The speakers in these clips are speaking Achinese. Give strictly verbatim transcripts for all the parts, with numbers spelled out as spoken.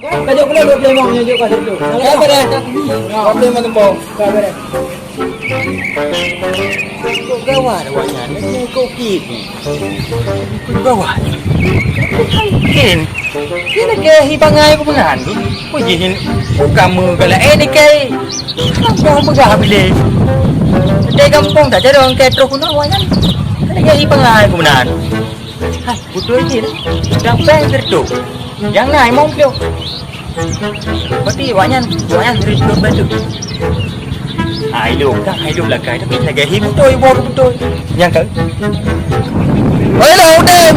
Ka jok keulôn dua ploh limong nyoe jok ka situ. Ka beureh. Dua ploh limong teumpo. Ka beureh. Kok gawat awaknyan, lagèe kok kit ni. Kok gawat. Kok kit. Kena ke hi bangai ku meunan tu. Ku jih buka meugalak eh ni kai. Kenapa peugah bilé? Dari gampông tak ada orang kayak trok guna awaknyan. Kena ke hi bangai ku meunan. Hai, beutôi jih. Dang péng sireutoh. Nyang na limong ploh. Berarti awaknyan, awaknyan sireutoh bacut. Ah, ilông, dah ilông lakai, tapi lagèe hi beutôi, iwoe beutôi. Nyang ka. Oi, ilông udép.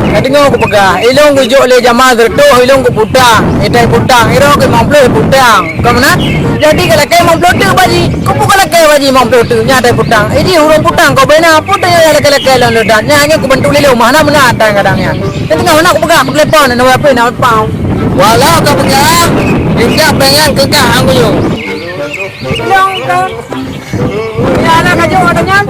Ka deungö kupeugah, ilông kujok lé jama sireutoh, ilông kuputang. Itai putang, irok limong ploh putang. Ka meunan? Jadi ka lakèe limong ploh teuk baji. Keupeue ka lakèe baji limong ploh teuk nyan atai putang? Iji ureueng putang kau bena, peue teuh nyang lakèe-lakèe lôn leudat. Nyan nyoe kubantu lé lôn, hana meunat tan kadang nyan. Nyan teungoh hana kupeugah, kutelepon, na wifi na pau. Walau ka peugah, ingat pengen kekah aku nyoe. Nyang kan. Ya, anak kacau ada nyan.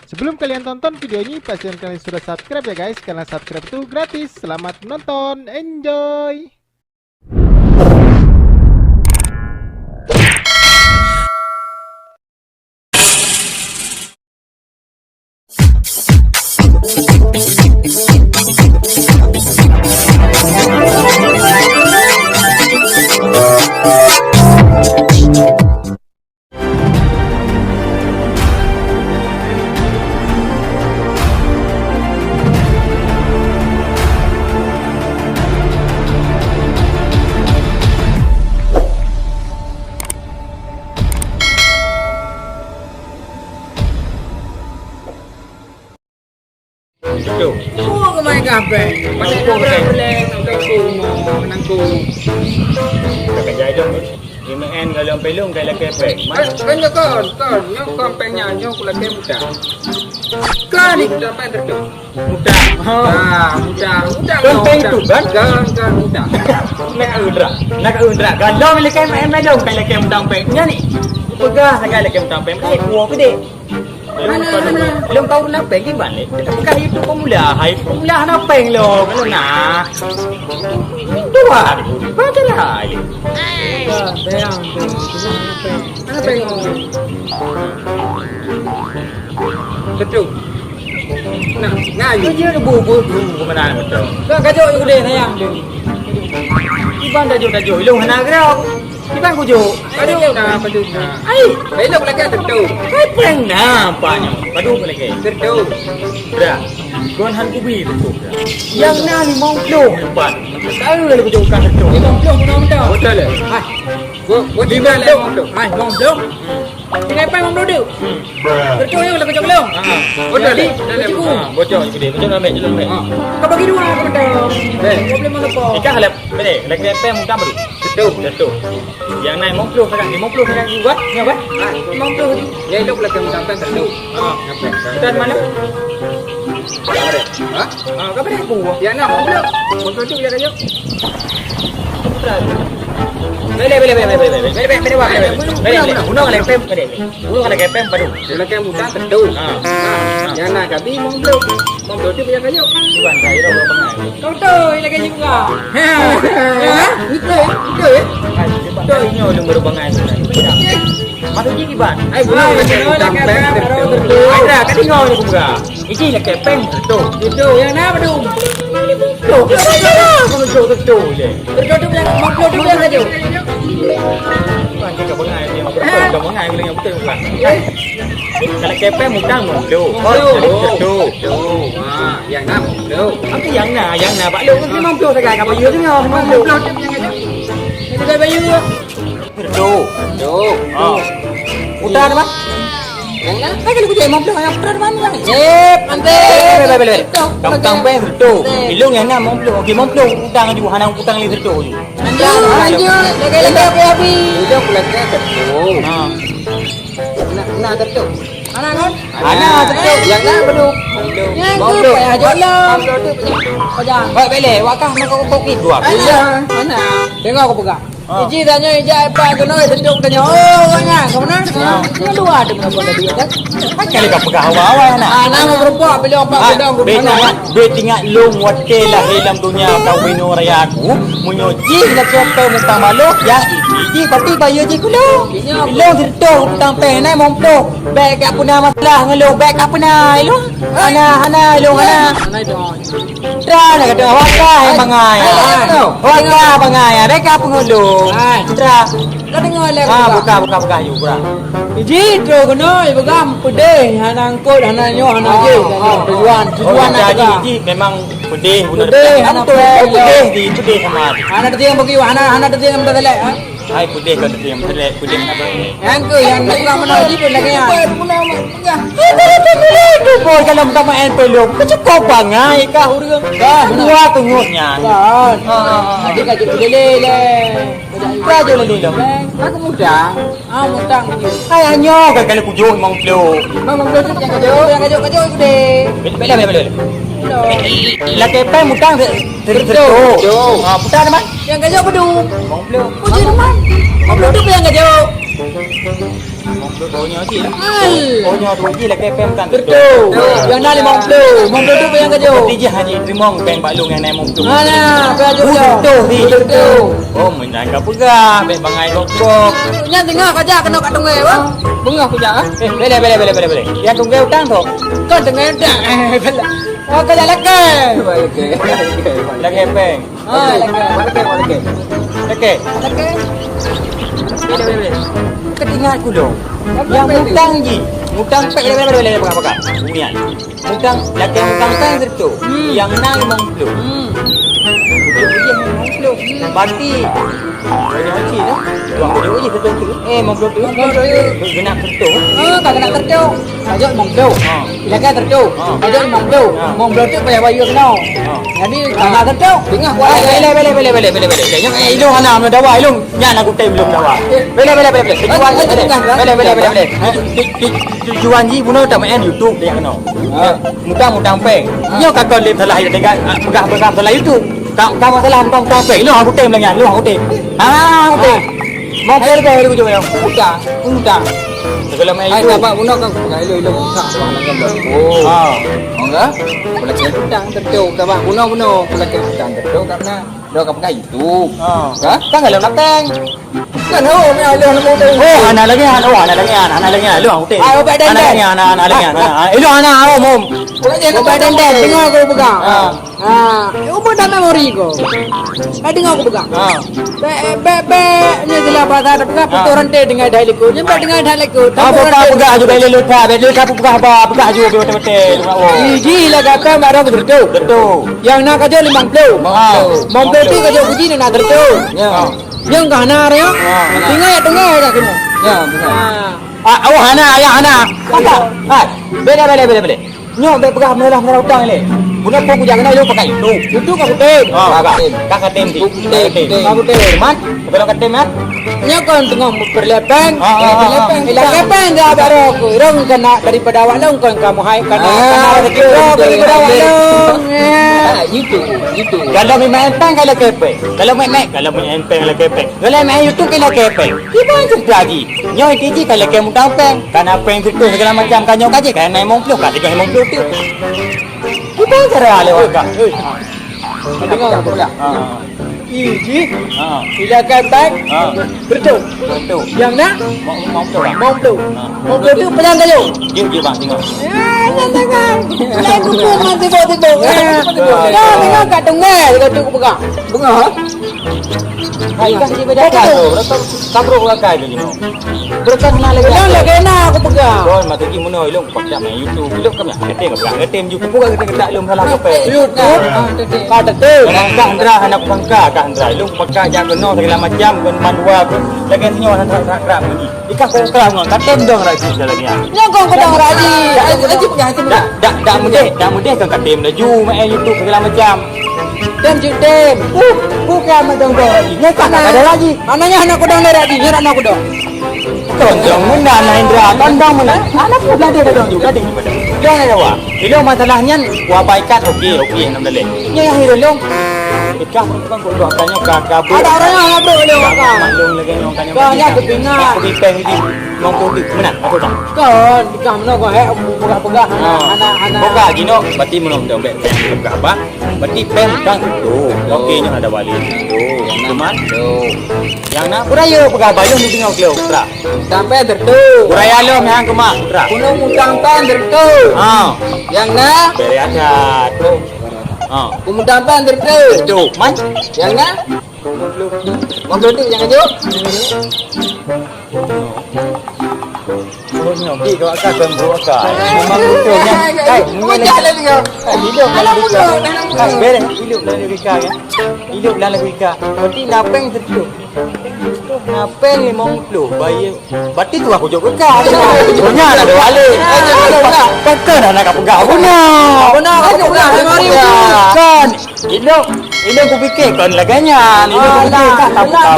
Sebelum kalian tonton video ini, pastikan kalian sudah subscribe ya guys, karena subscribe itu gratis. Selamat menonton, enjoy! Betul. Oh, kemai gampang. Pasal kau boleh, kau nak kau mau menang kau. Kau kerja aja, Mat. Lima N kalau sampai lung, kau lakèe péng. Kan, kan, kan, kan, nyoe kan péng nyan, nyoe aku lakèe mudah. Kan? Mudah apa yang tertu? Mudah. Oh. Ah, mudah, mudah. Kan péng tu, kan? Kan, kan, mudah. Nak udra, nak udra. Kalau lakèe M L dong, kau lakèe mudah péng. Nyan ni. Peugah sagai lakèe mudah péng. Kau kuah gede. Hana, hana. Lôn tahu na péng kiban lé. Bukan itu pemula, hai pemula hana péng lôn. Kalau na. Dua. Baca lah. Hana péng. Betul. Nah, nah, kerja bu bu bu bu mana betul. Kau kajok je boleh sayang. Kiban tajok tajok, ilong hana gerak. Kiban kujok. Padum na, padum na. Ai, belok lagèe tentu. Ai, péng na, apa nyo? Padum lagèe. Tentu. Bra. Kon han kubi tentu. Yang na limong ploh empat. Tahu lalu kujok kan tentu. Limong ploh guna muda. Betul le. Hai. Gua, gua tinggal limong ploh. Hai, limong ploh. Tinggal pai limong ploh tu. Betul ya, udah kejok belum? Ha. Udah le. Udah le. Ha, bocor je dia. Bocor ambil, bocor ambil. Ha. Kau bagi dua aku betul. Eh. Problem mana kau? Ikan halap. Beri, lagi pem mudah baru. Betul. Betul. Yang naik limong ploh sangat, limong ploh sangat juga, ni apa? Ha, limong ploh tu. Ya, itu belakang sampai satu. Ha. Sampai. Dan mana? Ha? Ha, kau beri aku. Ya, nak, limong ploh. Limong ploh tu dia kayu. Boleh, boleh, boleh, boleh, boleh. Boleh, boleh, boleh, boleh. Boleh, boleh. Gunung ada pem, boleh. Gunung ada pem, baru. Dia belakang mudah, betul. Ha. Ha. Yang nak kami limong ploh. Limong ploh tu punya kayu. Bukan, saya dah berapa bangai. Kau tu, lagi juga. Ha? Betul, betul, eh? Betul. Ini orang baru bangai. Maksudnya kiban? Ai, guna ai, lagi guna sampai lagi betul. Ada, kan tinggal ni buka. Ini lagi peng betul. Betul, yang nak betul. Betul, betul, betul, betul je. Betul tu bilang, limong ploh tu bilang saja. Bukan, kita bangai, dia betul, kita bangai, dia betul bukan. Eh? Kalau kepeng utang limong ploh. Limong ploh. Betul. Betul. Ha, yang nak limong ploh. Apa yang nak? Yang nak bak lu limong ploh sagai, apa you tengok limong ploh? Limong ploh tu yang ada. Itu dah bayar. Betul. Betul. Ha. Utang apa? Yang nak? Saya kalau kerja limong ploh, yang pernah mana? Eh, pantai. Boleh, boleh, boleh. Utang, utang peng betul. Ilong yang nak limong ploh. Okey, limong ploh utang juga, hana utang lagi betul. Lanjut, lanjut. Jaga, jaga, api, api. Udah, aku lagi betul. Ha. Nak, nak betul. Hana kan? Hana, betul. Yang lain belum. Belum. Yang tu payah jok lom. Payah. Baik, bele. Wak kah nak kau kopi dua. Hana, hana. Dengar aku pegang. Ha. Iji tanya ija apa kena sejuk tanya. Oh, orang nyan. Kau mana? Ha. Dia dua ada mana pun tadi kan? Kan kali kau pegang awal-awal nak. Ah, nama berempat bila empat Ah, godong ke beta mana? Dua tingkat long watèe lahé lam dunia kawin raya aku, meunyoe jih lakèe pèng mutang baloh, ya iji jih pasti bayeue jih keu long. Long sireutoh utang pèng nai mong ploh. Bèk ka peuna masalah ngon long, bèk ka peuna long. Hana, hana long, hana. Hana itu. Tra na kata waka hai bangai. Waka bangai, bèk ka peungeut long. Hai. Tra. Ka deungoe lé Ah, buka, buka, buka, yuk, buka. Iji trok keunoe, ipeugah peudeh, hana angkot, hana nyoe, hana jih. Tujuan, tujuan nak peugah. Iji memang peudeh, guna Peudeh, hana peudeh, peudeh. Peudeh di, peudeh sama. Hana teuting bagi, hana, hana teuting yang beuteutek, ha? Hai, peudeh kan teuting yang beuteutek, peudeh apa? Yang ke, yang nak peugah mana, iji pun lagi, ha? Itu boy kalau minta main peluk, keucukop bangai kah ureueng. Dua teungoh nyan. Kan. Ha, ha, ha. Jadi ka jadi lele lé. Ka jadi lele lé. Aku muda. Ah, muda. Hai, nyoe kan kalau kujok limong puluh. Limong puluh tu yang kajok, yang kajok, kajok itu deh. Bela, bela, bela. Lakèe pèng mutang se-, se-, Betul. Seratus. Ah, mutang teman. Yang kajok bedu. Limong puluh. Kujok teman. Limong puluh tu yang kajok. Limong puluh, oh, nyoe cit lah. Al. Oh, nyoe tu cit lah, kepeng kan. Betul. Yang na limong puluh. Limong puluh tu yang kajok. Berarti jih haji teurimong pèng bak long nyang na limong puluh. Ha, nah, kajok. Betul, betul. Oh, meunan ka peugah, bèk bangai gok-gok. Nyan tengah kajak keunoe kat tunggè, bang. Bengah kujak, ah. Eh, boleh, boleh, boleh, boleh, boleh. Yang tunggè utang tu. Kau tunggè utang. Eh, boleh. Oh, kajak lakèe. Lakèe. Lakèe pèng. Ah, lakèe. Lakèe, lakèe. Lakèe. Lakèe. Boleh, boleh, boleh. Keuingat ku dong. Nyang mutang jih. Mutang pèng, boleh, boleh, boleh, boleh, pakai, pakai. Niat. Mutang, lakèe mutang pèng seratus. Hmm. Nyang na limong puluh. Hmm. Ujung-ujung limong puluh. Hmm. Berarti, banyak cit lah. Dua puluh jih seratus tu. Eh, limong puluh tu. Limong puluh tu. Genap seratus. Ah, tak genap seratus. Kajok limong puluh. Ha. Silakan tertu. Ha. Kajok limong puluh. Ha. Limong puluh tu payah bayeue keunoe. Ha. Jadi, tangah tertu. Tengah kuat. Boleh, boleh, boleh, boleh, boleh, boleh. Nyang, eh, ilong hana, hana dawa, ilong. Nyan aku tem belum dawa. Eh. Boleh, boleh, boleh, boleh. Tujuan, eh, boleh, eh, boleh, boleh, boleh, boleh. Boleh, boleh, boleh, boleh. Tu-, tu-, tujuan jih bunoe tak main YouTube dia kena. Ha. Mutang-mutang pèng. Ha. Nyoe ka kau lep salah, ah, peugah-peugah salah YouTube. Ka, ka masalah mutang-mutang pèng. Ilong aku tem lagi, ilong aku tem. Ah, aku tem. Mau pergi ke ujung yang? Utang, utang. Segala macam Hai, itu. Tabak bunoe kan bukan ilong-ilong utang. Oh. Ha. Enggak? Boleh utang tentu. Tabak bunoe-bunoe boleh utang tentu karena dah ka pegang itu. Ha. Ha? Kan kalau nak pèng. Kan oh, ni ada nak motor. Oh, hana lagi, hana, oh, hana lagi, hana, hana lagi, lu aku tem. Ah, ubat dendam. Hana lagi, hana, hana lagi, hana. Eh, lu hana, oh, mom. Ubat dendam, dengar aku pegang. Ha. Ha, eh, umur dah memori ko. Eh, dengar aku pegang. Ha. Bèk, bèk, bèk. Nyoe jeulaih bahasa dah peugah, ha, putus ranté dengan dah likot. Nyoe bèk dengan dah likot. Ha, buka peugah juga lé lupa. Bèk lupa peugah ba, peugah juga betul-betul. Oh. Iji lah kata barang betul. Betul. Yang nak kajok limong puluh. Ha. Limong puluh tu kajok uji nak tertu. Ya. Yang ka hana ya. Ha, hana. Tinggal ya tengah ya kamu. Ya, betul. Ha. Ah, oh, hana, ya, hana. Kata. Hai, beda, beda, beda, beda. Nyoe bèk peugah meulah-meulah utang lé. Bunoe pun kujak keunoe lôn pakai YouTube. YouTube ka kutem. Ha, ka, ka tem di. Tem, tem. Ka kutem. Cuman, sebelum katem, ya? Nyoe kon teungoh meupeurlèpèng. Ha, ha, ha, ha. Peuleupèng. Ilakèe pèng dah baru aku. Rong kena daripada awak long kon kamu hai kena. Ah, kena betul, betul, betul. Awak long. Ah, YouTube, YouTube. Kalau main pèng, kalau kepèng. Kalau main, main, kalau main pèng, kalau kepèng. Kalau main YouTube, kalau kepèng. Iban cerita lagi. Nyoe tiji ka lakèe mutang pèng, kana pèng sireutoh segala macam, ka nyoe ka jih, ka na limong ploh, ka tinggai limong ploh teuk. Kiban cara lewat ka. Hei. Dengar aku peugah. Ha. Iji. Ha. Ilakèe pèng. Ha. Sireutoh. Sireutoh. Nyang na? Limong ploh. Limong ploh. Ha. Limong ploh tu peunyan kayu. Jeuet, jeuet, bang, tengok. Eh, nyan tangan. Nyan kuku man tibok-tibok. Eh. Dah, tengok kat tunggai, tengok tu peugah. Bunga, ha? Hai, kan dia beda kan tu. Rasa tabruk rakai tu, Jino. Berkat na lagi. Ulang lagi na aku pegang. Kon, mata gini meunoe, ilong paksa main YouTube. Ilong kami ngetem, kami ngetem ju. Bukan kita, kita ilong salah apa? YouTube. Ka tetu. Memang kah Hendra, anak bangka kah Hendra. Ilong paksa jak keunoe segala macam, kon mandua kon. Lagi nyoe anak rak-rak lagi. Ikah kongkang ngon katem dong raji sekali lagi. Nyoe kong kodong raji. Aji, aji pegang, aji pegang. Dak, dak, dak mudeh, dak mudeh kan katem laju main YouTube segala macam. Tem cit tem. Uh, bukan madong dong lagi. Nyoe tak ada lagi. Mana nyoe anak kudong dah lagi. Nyoe anak kudong. Tondong meunan, nah Indra, tondong meunan. Anak kudong dah dong juga deh. Dong ada wah. Ilong masalah nyan, wah baikan, oke, oke, enam dalil. Nyoe yang hira long. Ikah bukan kok dua kanya ka ka. Ada orang yang habis dia makan. Maklum lagi nyoe kanya. Kau ya kepingan. Aku bipeng di. Nong tu meunan, aku dah. Kon, ikah meunan kau, eh, peugah-peugah anak, anak, anak. Buka jinoe, berarti meunan dong bek. Peugah apa? Berarti péng utang tu. Oke, nyoe ada balik. Tu, cuman tu. Yang na budaya peugah bayuh ni tengok kelo, putra. Sampai tertu. Budaya lo yang kema, putra. Kuno utang péng tertu. Ha. Yang na beri aja tu. Ha. Kuno utang péng tertu. Tu, man. Yang na? Mau tu yang aja. Bro, nyoe, di kau akan, bro, akan. Memang betul, ya. Hai, mungkin lagi. Hai, hidup dalam duka. Hai, bereng, hidup dalam duka, ya. Hidup dalam duka. Berarti napeng setuju. Napeng limong puluh, bayar. Berarti tu aku jawab duka. Punya lah, dua kali. Betul dah nak pegang. Benar. Benar, aku pegang. Kan. Hidup, hidup aku fikir, kan laganya. Hidup aku fikir, tak, tak, tak, tak,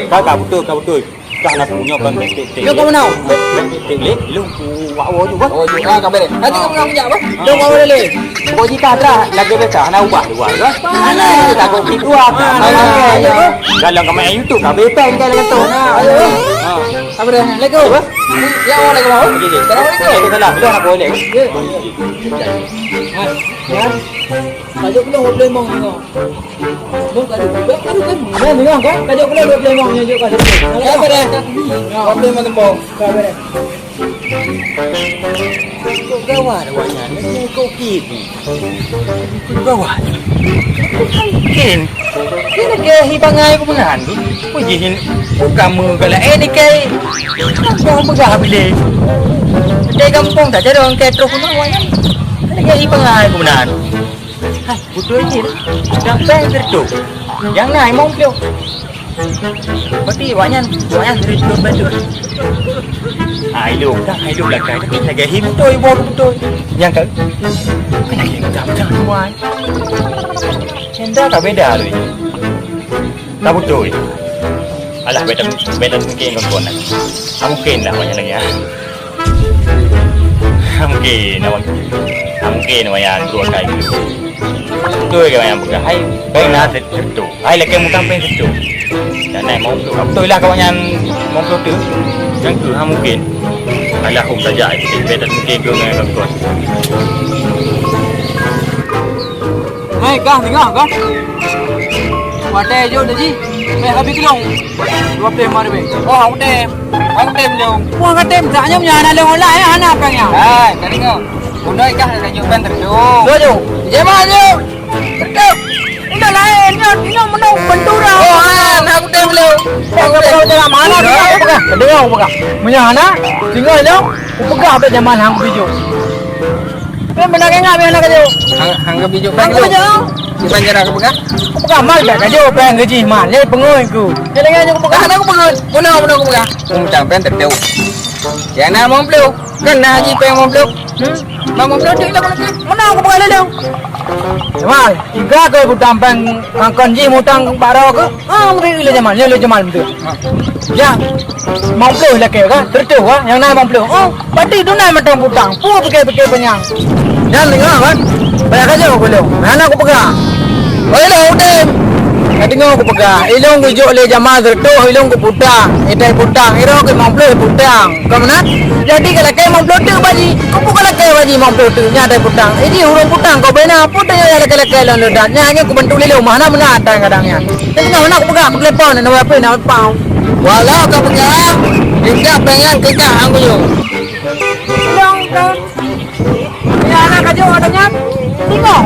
tak, tak, betul, tak, betul. Dah lah punya ban tek-tek. Yo, kamu nak? Tek-tek leh, lu ku wak wo juga. Oh, juga ka bereh. Nanti kamu nak minyak apa? Dong kamu leh. Pokok jika dah lagi biasa, nak ubah luar ke? Mana? Takut gitu ah. Mana? Kalau kamu YouTube, kamu bebas kan tu. Nah, ayo. Ha. Apa dah? Lego. Ya, waalaikumsalam. Okey, okey. Assalamualaikum. Waalaikumsalam. Dah nak boleh. Ya. Ha. Ya. Tajuk belum boleh mau tengok. Bang, kadu. Bang, kadu kan? Bang, bang, kan? Kadu pula dua belas bang, yang jawab kadu. Ya, beres. Dua belas bang tempong. Ya, beres. Kok gawat awak nyan? Kok kit ni? Kok gawat? Kin. Kira ke hi bangai ku meunan tu. Ku jihin. Ku kamu galak eh ni kai. Kau peugah bila. Dari kampung tak ada orang kai terus ku nak awak nyan. Kira ke hi bangai ku meunan. Hai, beutôi cit. Nyang péng sireutoh. Nyang na limong ploh. Berarti awaknyan, awaknyan sireutoh bacut. Ah, ilong, dah ilong lakèe, tapi lagèe hi beutôi, iwoe beutôi. Nyang ka, kan lagèe macam-macam tuan. Nyang dah ka beda lagi. Ka beutôi. Alah, beda, beda mungkin kon-kon lah. Ah, mungkin lah awaknyan lagèe, ah. Mungkin awak, mungkin awak nyan dua kali. Beutôi ke awak nyan peugah, hai, bai na sireutoh. Hai, lakèe mutang péng sireutoh. Dan nai mau beutôi. Beutôi lah kawan nyan mau beutôi. Nyang tu ha mungkin. Alah, hom saja, eh, beda mungkin ke ngai bangkot. Hai, kah, tengok, kah. Watèe jok tadi, bèk habéh keulong. Dua ploh lima ribèe. Oh, hang tem. Hang tem dong. Wah, hang tem. Tak nyam nyan hana lôn olah, eh, hana apa nyan. Hai, tadi kau. Udah kah nak jok kan terjok. Jok, jok. Jema jok. Terjok. Udah lain, nyoe, nyoe menung bentura. Oh, ah, hang tem dong. Hang tem dong. Mana dia? Peugah. Tadi kau peugah. Meunyo hana, tinggal dong. Ku peugah bèk jaman hang bijok. Pih beuna keu ngap, pih hana kajok. Hang, hang ka bijok péng tu. Hang ka bijok. Kiban cara ka peugah? Ka peugah mal bèk kajok péng keu jih mal. Lé peungui ku. Lé lagèe nyoe ku peugah. Hana ku peungui. Meunan, meunan ku peugah. Ku mutang péng teupeue. Nyang na limong ploh. Kan na jih péng limong ploh. Hmm. Limong ploh tu lah ku lakèe. Meunan ku peugah lé lôn. Mal, tiga kali ku mutang péng, kon jih mutang baro ku. Ah, meunan lé Jamal, lé, lé Jamal beutôi. Ya. Limong ploh lakèe ka, sireutoh ka, nyang na limong ploh. Oh, berarti duna mantong utang. Peue pikir-pikir panyang. Nyan deungö kan? Banyak aja aku lôn. Hana aku peugah. Oi, lôn udép. Ka deungö aku peugah. Ilôn kujok lé Jamal sireutoh, ilôn kuputang. Itai putang, iro ke limong ploh putang. Ka meunan? Jadi ka lakèe limong ploh teuk baji. Ku peugah lakèe baji limong ploh teuk, nyan itai putang. Iji ureueng putang kau bina, peue teuh nyang lakèe-lakèe lôn leudat. Nyan hanya kubantu lé lôn, hana meunan atan kadang nyan. Jadi nyoe hana kupeugah, kutelepon, na wifi, na pau. Walau ka peugah, injak péng nyan keu kah hang kuyue. Nyang ka. Ya, anak kajok ada nyan. Tinggal.